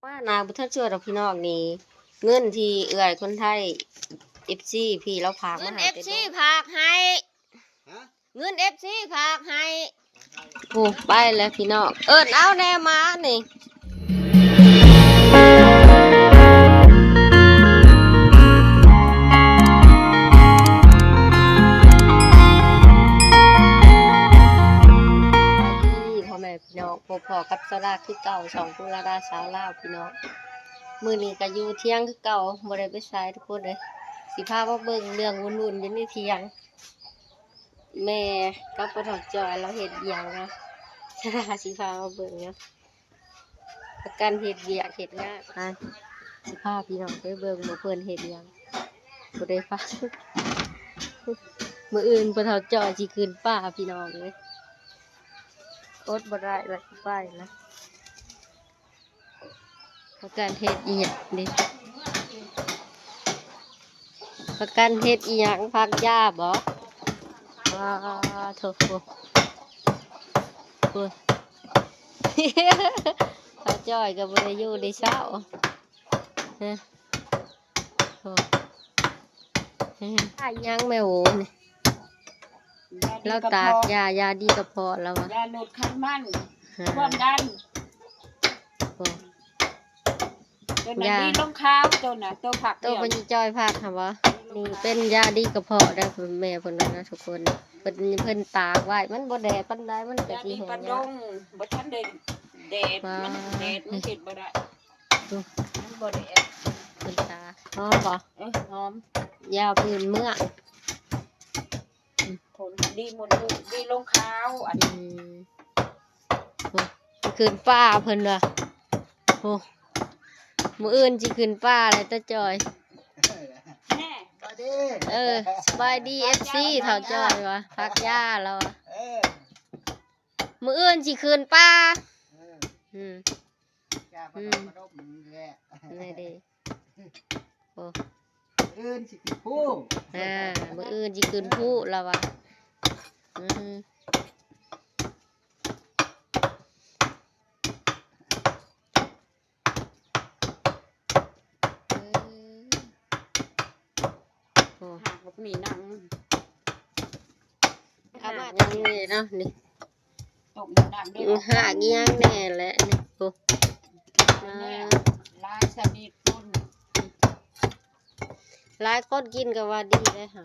ວ່ານາງບໍ່ທັນຊ່ວຍດອກພີ່ນ້ອງນີ້ ເງິນທີ່ເອື້ອຍຄົນໄທ ເອັຟຊີ ພີ່ລາວຝາກມາໃຫ້ ເງິນ ເອັຟຊີ ຝາກໃຫ້ ຮະ? ເງິນ ເອັຟຊີ ຝາກໃຫ້ ໂອ້ ໄປແລ້ວພີ່ນ້ອງ ເອີ້ນເອົາແດ່ໝານີ້. ສະບາຍດີພໍ່ແມ່ ພີ່ນ້ອງ ພົບພໍ້ກັບສາວລາຄືເກົ່າ ຊ່ອງພູລະດາສາວລາວ ພີ່ນ້ອງ. ມື້ນີ້ກໍຢູ່ຖຽງຄືເກົ່າ ບໍ່ໄດ້ໄປໃສທຸກຄົນເອີຍ. ຊິພາມາເບິ່ງເລື່ອງວຸ່ນໆຢູ່ໃນຖຽງ ແມ່ກັບພໍ່ເຖົ້າຈ້ອຍລາວເຮັດຫຍັງເນາະ ສາວລາຊິພາມາເບິ່ງເນາະ. ພາກັນເຮັດວຽກເຮັດງານ ໄປ ຊິພາພີ່ນ້ອງໄປເບິ່ງວ່າເພິ່ນເຮັດຫຍັງ ບໍ່ໄດ້ພາ. ມື້ອື່ນພໍ່ເຖົ້າຈ້ອຍຊິຂຶ້ນປ່າພີ່ນ້ອງເອີຍ ອົດບໍ່ໄດ້ລະ ຊິໄປລະ. ພາກັນເຮັດອີ່ຫຍັງນີ້ ພາກັນເຮັດອີ່ຫຍັງ ພັກຫຍ້າບໍ? ວ້າ ໂທ້ ໂທ້ ໂອ້ຍ ສາວຈ້ອຍກໍບໍ່ໄດ້ຢູ່ໄດ້ເຊົາ ຮະ. ໂອ້ ຫຍັງແມ່ໂຫນີ້ ລາວຕາກຢາ ຢາດີກະເພາະລາວວ່າ ຢາລົດໄຂມັນ ຄວາມດັນ ໂອ້ ໂຕນັ້ນດີລົງຂາວ ໂຕນັ້ນ ໂຕຜັກ ໂຕພໍ່ໃຫຍ່ຈ້ອຍຜັກຫັ້ນບໍ່? ນີ້ເປັນຢາດີກະເພາະເດີ ແມ່ເພິ່ນວ່ານະທຸກຄົນ ເພິ່ນ ເພິ່ນຕາກໄວ້ ມັນບໍ່ແດດປານໃດ ມັນກໍຊິແຫ້ງ ບໍ່ທັນໄດ້ແດດ ມັນແດດມັນເຮັດບໍ່ໄດ້ ມັນບໍ່ແດດ ເພິ່ນຕາກ ຫອມບໍ່? ເອີ ຫອມ ຢາພື້ນເມືອງ ຜົນດີໝົດ ດີລົງຂາວ ອັນ ອືມ ໂອ້ ຂຶ້ນປ່າເພິ່ນວ່າ ໂອ້ ມື້ອື່ນຊິຂຶ້ນປ່າແລ້ວຕາຈ້ອຍ ແນ່ ເອີ ສະບາຍດີ ເອັຟຊີ ເຖົ້າຈ້ອຍວ່າ ພັກຢາລາວວ່າ ເອີ ມື້ອື່ນຊິຂຶ້ນປ່າ ເອີ ອືມ ຢາ ອືມ ມາດົມນີ້ແຫຼະ ນີ້ເດ້ ໂອ້ ມື້ອື່ນຊິຂຶ້ນພູ ອ່າ ມື້ອື່ນຊິຂຶ້ນພູລາວວ່າ ອືມ ເອີ ໂອ້ ຫາກບັກນີ້ນັ່ງ ຫາກຫຍັງນີ້ເນາະ ນີ້ ຕົກນ້ຳເດ້ ຫາກອີ່ຫຍັງແດ່ແຫຼະນີ້ ໂອ້ ຫຼາຍຊະນິດພຸ້ນ ຫຼາຍຄົນກິນກໍວ່າດີເດ້ຫາ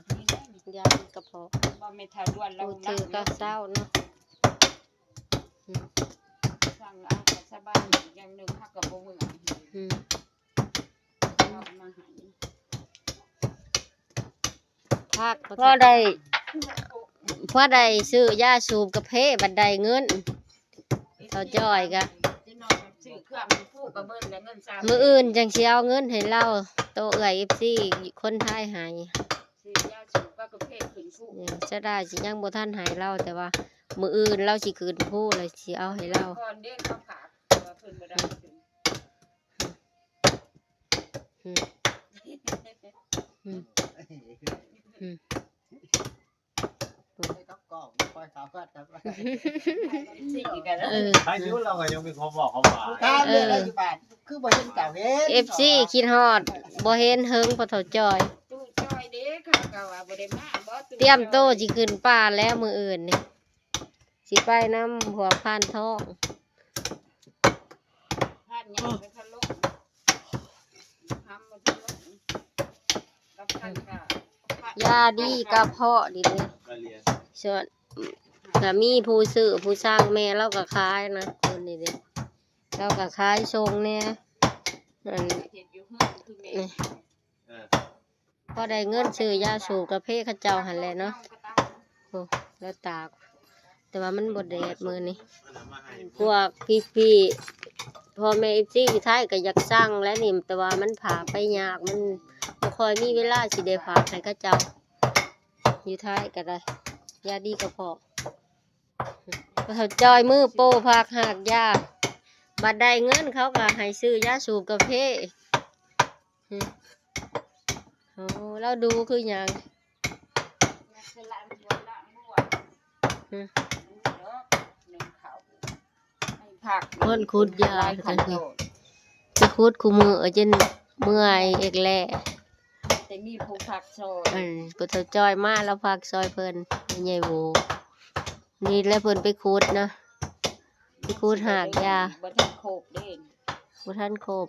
ຢາກະເພາະ ບໍ່ແມ່ນຖ້າດ່ວນລາວ ຖືກະເຊົາເນາະ ອືມ ສັ່ງອາຫານສະບາຍ ຢ່າງໜຶ່ງເຮົາກໍບໍ່ເມືອ ອືມ ເອົາມາໃຫ້ ພັກ ພໍໄດ້ ພໍໄດ້ຊື້ຢາສູບກາເຟ ບັດໄດ້ເງິນ ເຖົ້າຈ້ອຍກະ ຊື້ເຄື່ອງພູກະເບິດແລ້ວ ເງິນສາມ ມື້ອື່ນຈັ່ງຊິເອົາເງິນໃຫ້ລາວ ໂຕເອື້ອຍ ເອັຟຊີ ຄົນໄທໃຫ້ ຊື້ຢາສູບກັບກາເຟຂຶ້ນພູ ເສຍດາຍຊິຍັງບໍ່ທັນໃຫ້ລາວ ແຕ່ວ່າມື້ອື່ນລາວຊິຂຶ້ນພູ ແລ້ວຊິເອົາໃຫ້ລາວ ກ່ອນເດ້ເຂົາຝາກ ເພິ່ນບໍ່ໄດ້ ອືມ ອືມ ອືມ ເອີ ໃຜຢູ່ລາວກໍຍັງມີຄວາມເວົ້າຄວາມວ່າ ຖາມແມ່ລາວຢູ່ບ້ານ ຄືບໍ່ເຫັນເຈົ້າເຫັນ ເອັຟຊີ ຄິດຮອດ ບໍ່ເຫັນເຫິງພໍ່ເຖົ້າຈ້ອຍ ຕູ້ຈ້ອຍເດ້ ເຂົາກໍວ່າບໍ່ໄດ້ມາບໍ່ ຕຽມໂຕຊິຂຶ້ນປ່າແລ້ວມື້ອື່ນນີ້ ຊິໄປນຳພວກພານທອງ ພານຫຍັງໄປທະລຸ ທຳມາທະລຸ ກັບພັນກະ ຢາດີກະເພາະນີ້ເດ້ ສ່ວນ ກະມີຜູ້ຊື້ຜູ້ສັ່ງ ແມ່ລາວກະຂາຍນະ ຄົນນີ້ເດ້ ລາວກະຂາຍສົ່ງແດ່ ອັນ ເຮັດຢູ່ເຮືອນຄືແມ່ ນີ້ ເອີ ພໍໄດ້ເງິນຊື້ຢາສູບກາເຟເຂົາເຈົ້າຫັ້ນແຫຼະເນາະ ໂອ້ ລາວຕາກ ແຕ່ວ່າມັນບໍ່ແດດມື້ນີ້ ພວກພີ່ໆ ພໍ່ແມ່ ເອັຟຊີ ຢູ່ໄທກໍຢາກສັ່ງແຫຼະນີ້ ແຕ່ວ່າມັນຝາກໄປຍາກ ມັນບໍ່ຄ່ອຍມີເວລາຊິໄດ້ຝາກໃຫ້ເຂົາເຈົ້າ ຢູ່ໄທກໍໄດ້ ຢາດີກະເພາະ ເຖົ້າຈ້ອຍມືໂປ້ພັກຫາກຢາ ບັດໄດ້ເງິນເຂົາກໍໃຫ້ຊື້ຢາສູບກາເຟ ໂອ້ ລາວດູຄືຫຍັງ ຄົນຂຸດຢາ ຊິ ຂຸດຄູ່ມື້ຈົນເມື່ອຍອີກແລ້ວ. ແຕ່ມີຜູ້ພັກຊ່ອຍ ອັນຜູ້ເຖົ້າຈ້ອຍມາລາວພັກຊ່ອຍເພິ່ນ ແມ່ໃຫຍ່ໂຫວ. ນີ້ແຫຼະເພິ່ນໄປຂຸດນະ ໄປຂຸດຮາກຢາ ບໍ່ທັນຄົບເດ້ ບໍ່ທັນຄົບ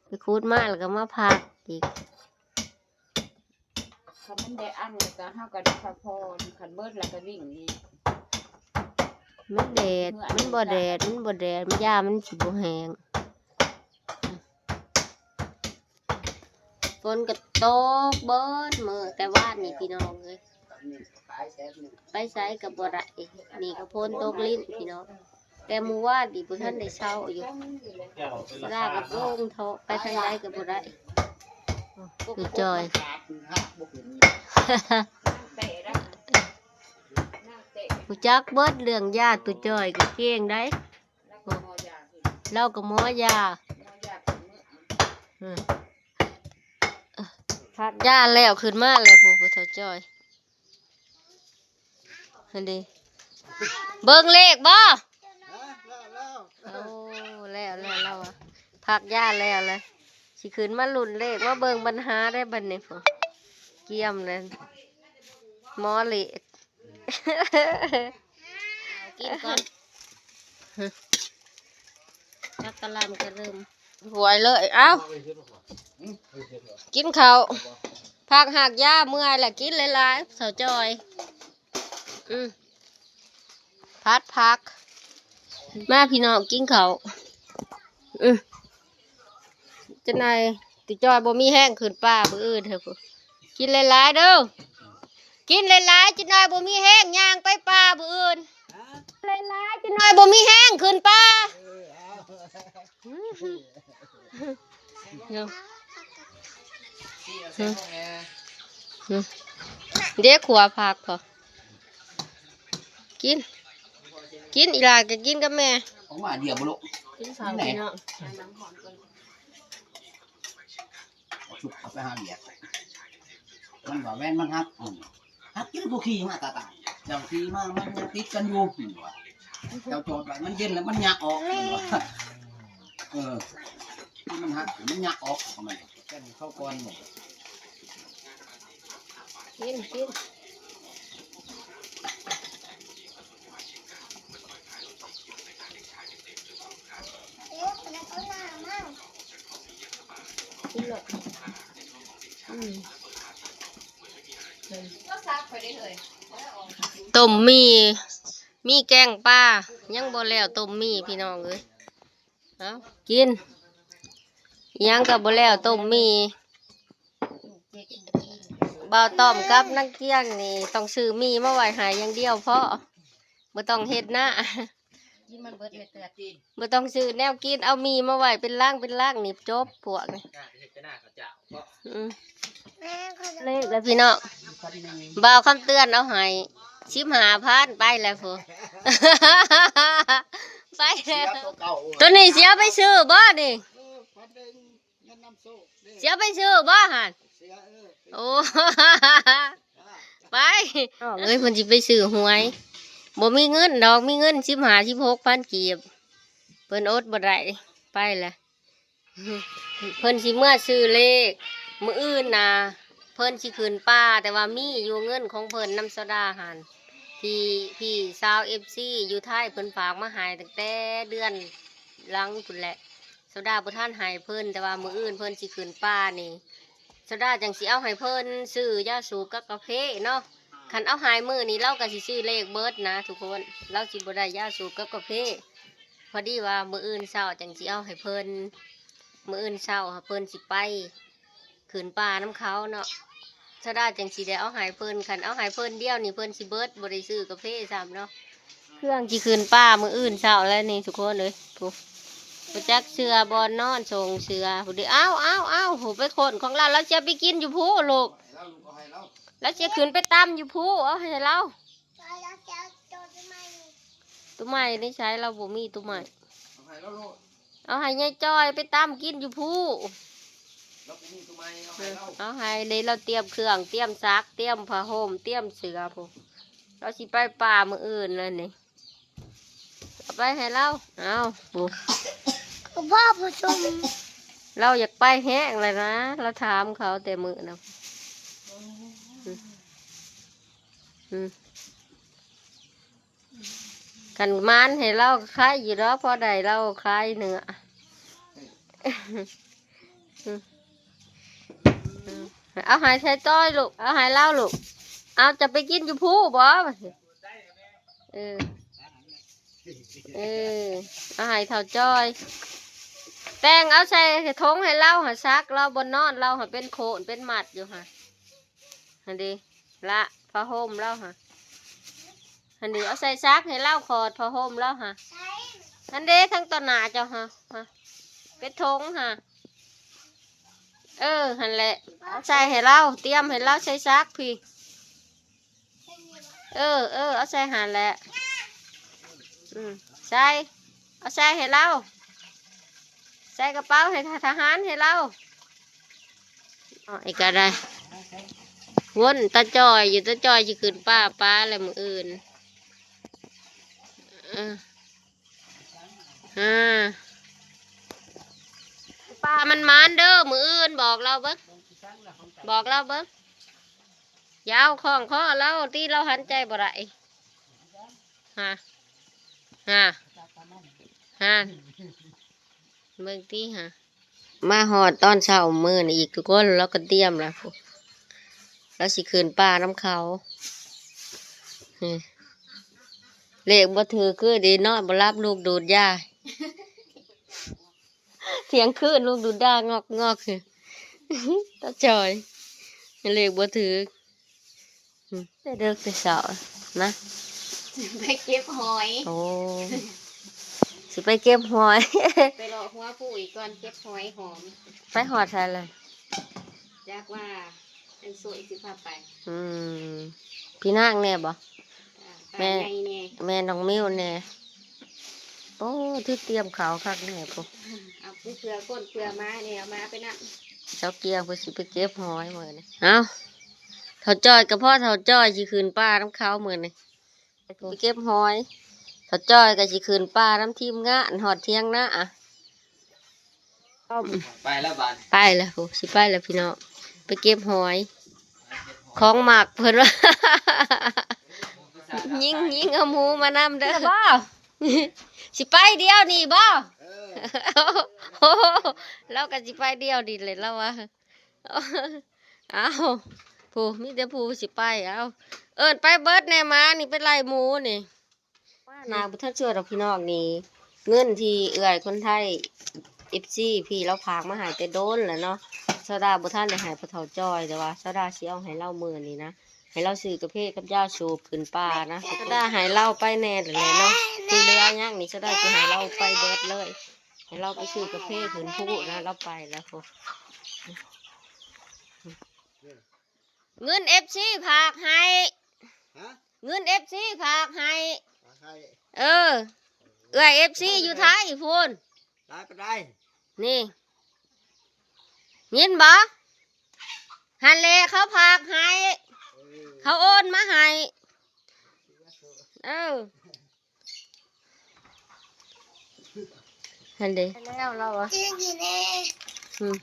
ໄປຂຸດມາແລ້ວກໍມາພັກອີກ. ຄັນມັນໄດ້ອັງແລ້ວກໍເຮົາກໍໄດ້ພັກຜ່ອນ ຄັນເບິດແລ້ວກໍວິ່ງອີກ. ມັນແດດ ມັນບໍ່ແດດ ມັນບໍ່ແດດ ມັນ ຢາມັນຊິບໍ່ແຫ້ງ. ຝົນກໍຕົກເບິດມື້ແຕ່ວານນີ້ພີ່ນ້ອງເອີຍ ໄປໃສກໍບໍ່ໄດ້. ນີ້ກໍຝົນຕົກລິນພີ່ນ້ອງ ແຕ່ມື້ວານນີ້ບໍ່ທັນໄດ້ເຊົາຢູ່ ລາກະໂປ່ງເທາະ ໄປທາງໃດກໍບໍ່ໄດ້. ຕູ້ຈ້ອຍ ຮູ້ຈັກເບິດເລື່ອງຢາ ຕູ້ຈ້ອຍກໍເກັ່ງໄດ໋. ລາວກໍໝໍຢາ ເອີ ພັກຢາແລ້ວຂຶ້ນມາແລ້ວ ຜູ້ ຜູ້ເຖົ້າຈ້ອຍ. ຫັ້ນເດ ເບິ່ງເລກບໍ່? ໂອ້ ແລ້ວ ແລ້ວ ລາວວ່າພັກຢາແລ້ວແຫຼະ ຊິຂຶ້ນມາລຸ້ນເລກ ມາເບິ່ງບັນຫາໄດ້ບັດນີ້ ຜູ້ ກຽມແລ້ວ ໝໍເລກ. ກິນກ່ອນ ຜັກກະຫຼ່ຳກະເລີ່ມ ຫວຍເລີຍ. ເອົ້າ ກິນເຂົ້າ ພັກຮາກຢາ ເມື່ອຍແຫຼະ ກິນຫຼາຍໆ ເຖົ້າຈ້ອຍ. ອື ຜັດຜັກ ມາພີ່ນ້ອງກິນເຂົ້າ. ອື ຈັ່ງໃດ ຕູ້ຈ້ອຍບໍ່ມີແຮງຂຶ້ນປ່າມື້ອື່ນເດີ້ ກິນຫຼາຍໆເດີ້ ກິນຫຼາຍໆ ຈັກໜ່ອຍບໍ່ມີແຮງຍ່າງໄປປ່າມື້ອື່ນ ຫຼາຍໆ ຈັກໜ່ອຍບໍ່ມີແຮງຂຶ້ນປ່າ. ເດ້ ຂົ້ວຜັກພໍ ກິນ ກິນ ອີ່ຫຼ້າກໍກິນກັບແມ່. ອອກມາດຽວບໍ່ລູກ ກິນເຂົ້າ ແມ່ ພີ່ນ້ອງ ເອົາຊຸບເຂົ້າໄປຫາວຽກ ມັນວ່າແວ່ນມັນຫັກ ອືມ ຫາກິນຜູ້ຂີ່ມາຕາຕາຍ ເຈົ້າຂີ່ມາ ມັນຍັງຕິດກັນຢູ່ ເຈົ້າຈອດໄວ້ ມັນເຢັນແລ້ວມັນຍະອອກ ເອີ ມັນຫາ ມັນຍະອອກ ມັນແກ່ນເຂົ້າກ່ອນ ກິນ ກິນ ກິນໂລດ ອືມ ຕົ້ມໝີ່ ມີແກງປາ ຍັງບໍ່ແລ້ວ ຕົ້ມໝີ່ ພີ່ນ້ອງເອີຍ. ເອົາ ກິນ ອີ່ຫຍັງກໍບໍ່ແລ້ວ ຕົ້ມໝີ່. ບ່າວຕ້ອມກັບນາງກຽງນີ້ ຕ້ອງຊື້ໝີ່ມາໄວ້ໃຫ້ຢ່າງດຽວພໍ ບໍ່ຕ້ອງເຮັດນາ ກິນມັນເບິດແມ່ເຕືອນ ບໍ່ຕ້ອງຊື້ແນວກິນ ເອົາໝີ່ມາໄວ້ເປັນລັງເປັນລັງນີ້ ຈົບພວກນີ້. ອືມ ເລກແລ້ວພີ່ນ້ອງ ບ່າວຄຳເຕືອນເອົາໃຫ້ສິບຫ້າພັນ ໄປແລ້ວພຸ້ນ ໄປແລ້ວ. ໂຕນີ້ຊິເອົາໄປຊື້ບໍ່ນີ້? ຊິເອົາໄປຊື້ບໍ່ຫັ້ນ? ໂອ້ ໄປ ນ້ອງເອີຍ ເພິ່ນຊິໄປຊື້ຫວຍ ບໍ່ມີເງິນດອກ ມີເງິນສິບຫ້າ ສິບຫົກພັນກີບ ເພິ່ນອົດບໍ່ໄດ້ ໄປແລ້ວ. ເພິ່ນຊິເມືອຊື້ເລກ ມື້ອື່ນນະ ເພິ່ນຊິຂຶ້ນປ່າ ແຕ່ວ່າມີຢູ່ເງິນຂອງເພິ່ນນຳສາວດາຫັ້ນ ທີ່ພີ່ຊາວເອັຟຊີຢູ່ໄທເພິ່ນຝາກມາໃຫ້ຕັ້ງແຕ່ເດືອນຫຼັງພຸ້ນແຫຼະ ສາວດາບໍ່ທັນໃຫ້ເພິ່ນ ແຕ່ວ່າມື້ອື່ນເພິ່ນຊິຂຶ້ນປ່ານີ້ ສາວດາຈັ່ງຊິເອົາໃຫ້ເພິ່ນຊື້ຢາສູບກັບກາເຟເນາະ. ຄັນເອົາໃຫ້ມື້ນີ້ ລາວກໍຊິຊື້ເລກເບິດນະທຸກຄົນ ລາວຊິບໍ່ໄດ້ຢາສູບກັບກາເຟ. ພໍດີວ່າມື້ອື່ນເຊົ້າຈັ່ງຊິເອົາໃຫ້ເພິ່ນ ມື້ອື່ນເຊົ້າເພິ່ນຊິໄປຂຶ້ນປ່ານຳເຂົາເນາະ ສາວດາຈັ່ງຊິໄດ້ເອົາໃຫ້ເພິ່ນ. ຄັນເອົາໃຫ້ເພິ່ນດຽວນີ້ ເພິ່ນຊິເບິດ ບໍ່ໄດ້ຊື້ກາເຟຊ້ຳເນາະ. ເຄື່ອງຊິຂຶ້ນປ່າມື້ອື່ນເຊົ້າແລ້ວນີ້ທຸກຄົນເອີຍ ຜູ້ ບໍ່ຈັກເສື້ອບ່ອນນອນ ສົ່ງເສື້ອຜູ້ເດ. ເອົາ ເອົາ ເອົາ ຜູ້ໄປຄົ້ນຂອງລາວ ລາວຊິເອົາໄປກິນຢູ່ຜູ້ລູກ ລາວຊິຂຶ້ນໄປຕຳຢູ່ຜູ້ ເອົາໃຫ້ລາວ. ໂຕໃໝ່ໃນໃສ ລາວບໍ່ມີໂຕໃໝ່ ເອົາໃຫ້ຍາຍຈ້ອຍໄປຕຳກິນຢູ່ຜູ້. ເອົາໃຫ້ເດ ລາວຕຽມເຄື່ອງ ຕຽມສັກ ຕຽມຜ້າຫົ່ມ ຕຽມເສື້ອພຸ້ນ ລາວຊິໄປປ່າມື້ອື່ນແລ້ວນີ້ ເອົາໄປໃຫ້ລາວ. ເອົາ ຜູ້ ພໍ່ປະຊຸມ ລາວຢາກໄປແຮງແລ້ວນະ ລາວຖາມເຂົາແຕ່ມື້ນະ ອືມ ອືມ ຄັນໝານໃຫ້ລາວກໍຂາຍຢູ່ດອກ ພໍໄດ້ລາວຂາຍເນື້ອ ອືມ ເອົາໃຫ້ໄທຈ້ອຍລູກ ເອົາໃຫ້ລາວລູກ ເອົາ ຈະໄປກິນຢູ່ພູບໍ່? ເອີ ເອີ ເອົາໃຫ້ເຖົ້າຈ້ອຍ ແຕ່ງເອົາໃສ່ຖົງໃຫ້ລາວຫາ ຊັກລາວບ່ອນນອນລາວຫາ ເປັນໂຄນເປັນມັດຢູ່ຫາ ຫັ້ນເດ ລະຜ້າຫົ່ມລາວຫາ ຫັ້ນເດ ເອົາໃສ່ຊັກໃຫ້ລາວ ຂອດຜ້າຫົ່ມລາວຫາ ຫັ້ນເດ ທັງຕໍ່ໜ້າເຈົ້າຫາ ຫາ ເປັນຖົງຫາ ເອີ ຫັ້ນແຫຼະ ເອົາໃສ່ໃຫ້ລາວ ຕຽມໃຫ້ລາວໃສ່ຊັກພີ້ ເອີ ເອີ ເອົາໃສ່ຫັ້ນແຫຼະ ອືມ ໃສ່ ເອົາໃສ່ໃຫ້ລາວ ໃສ່ກະເປົາໃຫ້ທະຫານໃຫ້ລາວ ເອົາອີກກະໄດ້ ວົນຕາຈ່ອຍຢູ່ ຕາຈ່ອຍຊິຂຶ້ນປ່າ ປ່າແລ້ວມື້ອື່ນ ເອີ ອ່າ ປ່າມັນໝານເດີ ມື້ອື່ນບອກລາວເບິ່ງ ບອກລາວເບິ່ງ ຢ່າເອົາຂ້ອງຄໍລາວຕິ ລາວຫັນໃຈບໍ່ໄດ້ ຫາ ຫາ ຫາ ເບິ່ງຕິຫາ ມາຮອດຕອນເຊົ້າມື້ນີ້ອີກທຸກຄົນ ລາວກໍຕຽມລະ ລາວຊິຂຶ້ນປ່ານຳເຂົາ ນີ້ ເລກບໍ່ຖືກຄືດີ ນອນບໍ່ຫຼັບ ລູກດູດຢາ ທ່ຽງຄືນລູກດູດຢາງອກໆ ຕາຈ່ອຍ ເລກບໍ່ຖືກ ອືມ ແຕ່ເດິກແຕ່ເຊົ້ານະ ໄປເກັບຫອຍ ໂອ້ ຊິໄປເກັບຫອຍ ໄປເລາະຫົວພູອີກກ່ອນ ເກັບຫອຍຫອມ ໄປຮອດໃສລະ ຈັກວ່າ ອັນໂຊຍຊິພາໄປ ອືມ ພີ່ນາງແດ່ບໍ່? ແມ່ ແມ່ນ້ອງມິວແດ່ ໂອ້ ຖືກຕຽມເຂົ້າຄັກແດ່ພຸ້ນ ເອົາເພື່ອຄົນເພື່ອໝາແດ່ ເອົາໝາໄປນຳ ເຈົ້າກຽງເພິ່ນຊິໄປເກັບຫອຍມື້ນີ້ ເອົ້າ ເຖົ້າຈ້ອຍກໍພໍ ເຖົ້າຈ້ອຍຊິຂຶ້ນປ່ານຳເຂົາມື້ນີ້ ໄປເກັບຫອຍ ເຖົ້າຈ້ອຍກໍຊິຂຶ້ນປ່ານຳທີມງານ ຮອດຖຽງນາ ໄປແລ້ວບາດ ໄປແລ້ວພຸ້ນ ຊິໄປແລ້ວພີ່ນ້ອງ ໄປເກັບຫອຍ ຂອງມັກເພິ່ນວ່າ ຍິງ ຍິງເອົາໝູມານຳເດີ ບໍ່ ຊິໄປດຽວນີ້ບໍ່? ເອີ ໂອ້ໂຫ ລາວກໍຊິໄປດຽວນີ້ແຫຼະລາວວ່າ ອ້າວ ຜູ້ ມີແຕ່ຜູ້ຊິໄປ ເອົ້າ ເອີ້ນໄປເບິດແດ່ ໝານີ້ໄປໄລ່ໝູນີ້ ມານາບໍ່ທັນຊວນດອກພີ່ນ້ອງນີ້ ເງິນທີ່ເອື້ອຍຄົນໄທ ເອັຟຊີ ພີ່ລາວຝາກມາໃຫ້ແຕ່ດົນແລ້ວເນາະ ຊາວດາບໍ່ທັນໄດ້ໃຫ້ພໍ່ເຖົ້າຈ້ອຍ ແຕ່ວ່າຊາວດາຊິເອົາໃຫ້ລາວມື້ນີ້ນະ ໃຫ້ລາວຊື້ກາເຟກັບຢາສູບຂຶ້ນປ່ານະ ຊາວດາໃຫ້ລາວໄປແດ່ແຫຼະເນາະ ທີ່ເຫຼືອຫຍັງນີ້ຊາວດາຊິໃຫ້ລາວໄປເບິດເລີຍ ໃຫ້ລາວໄປຊື້ກາເຟຂຶ້ນພູນະ ລາວໄປແລ້ວພຸ້ນ ເງິນເອັຟຊີຝາກໃຫ້ ຮະ? ເງິນເອັຟຊີຝາກໃຫ້ ຝາກໃຫ້ ເອີ ເອື້ອຍເອັຟຊີຢູ່ໄທພຸ້ນ ຫຼາຍປານໃດ? ນີ້ ຍິນບໍ່? ຫັ້ນແຫຼະ ເຂົາຝາກໃຫ້ ເອີ ເຂົາໂອນມາໃຫ້ ເອີ ຫັ້ນເດ ແລ້ວລາວວ່າ ອືມ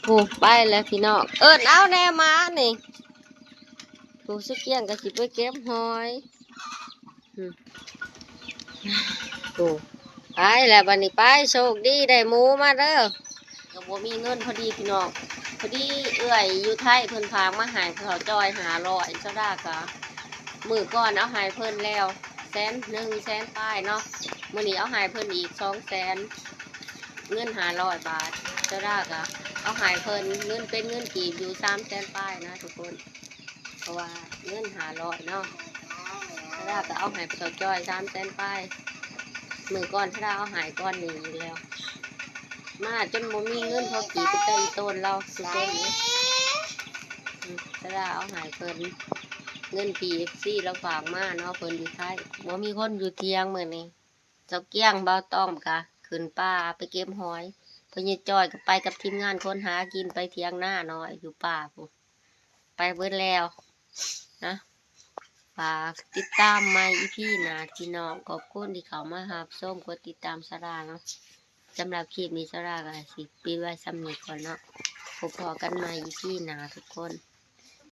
ໂອ້ ໄປແລ້ວພີ່ນ້ອງ ເອີ້ນເອົາແດ່ໝານີ້ ຜູ້ສຸກກຽງກໍຊິໄປເກັບຫອຍ ອືມ ໂອ້ ໄປແລ້ວບັດນີ້ ໄປ ໂຊກດີ ໄດ້ໝູມາເດີ. ກໍບໍ່ມີເງິນພໍດີພີ່ນ້ອງ ພໍດີເອື້ອຍຢູ່ໄທເພິ່ນຝາກມາໃຫ້ພໍ່ເຖົ້າຈ້ອຍຫ້າຮ້ອຍ ຊາວດາກໍ ມື້ກ່ອນເອົາໃຫ້ເພິ່ນແລ້ວແສນໜຶ່ງ ແສນປາຍເນາະ ມື້ນີ້ເອົາໃຫ້ເພິ່ນອີກສອງແສນ ເງິນຫ້າຮ້ອຍບາດ ຊາວດາກໍເອົາໃຫ້ເພິ່ນ ເງິນເປັນເງິນກີບຢູ່ສາມແສນປາຍນະທຸກຄົນ. ເພາະວ່າເງິນຫ້າຮ້ອຍເນາະ ທາດາກໍເອົາໃຫ້ພໍ່ເຖົ້າຈ້ອຍສາມແສນປາຍ ມື້ກ່ອນທາດາເອົາໃຫ້ກ່ອນນີ້ອີກແລ້ວ ມາຈົນບໍ່ມີເງິນພໍກີບໄປແຕ່ອີ່ໂຕນລາວ ສຸຕົນນີ້ ອືມ ທາດາເອົາໃຫ້ເພິ່ນ ເງິນທີ່ເອັຟຊີລາວຝາກມາເນາະ ເພິ່ນຢູ່ໄທ ບໍ່ມີຄົນຢູ່ຖຽງມື້ນີ້ ເຈົ້າກຽງ ບ່າວຕ້ອມກະຂຶ້ນປ່າໄປເກັບຫອຍ ພໍ່ໃຫຍ່ຈ້ອຍກະໄປກັບທີມງານຄົ້ນຫາກິນໄປຖຽງນານ້ອຍຢູ່ປ່າພຸ້ນ ໄປເບິດແລ້ວນະ ຝາກຕິດຕາມໃໝ່ອີພີໜ້າພີ່ນ້ອງ. ຂອບຄຸນທີ່ເຂົ້າມາຮັບຊົມ ກົດຕິດຕາມສາລາເນາະ. ສຳລັບຄລິບນີ້ສາລາກໍຊິປິດໄວ້ສ່ຳນີ້ກ່ອນເນາະ. ພົບພໍ້ກັນໃໝ່ອີພີໜ້າທຸກຄົນ.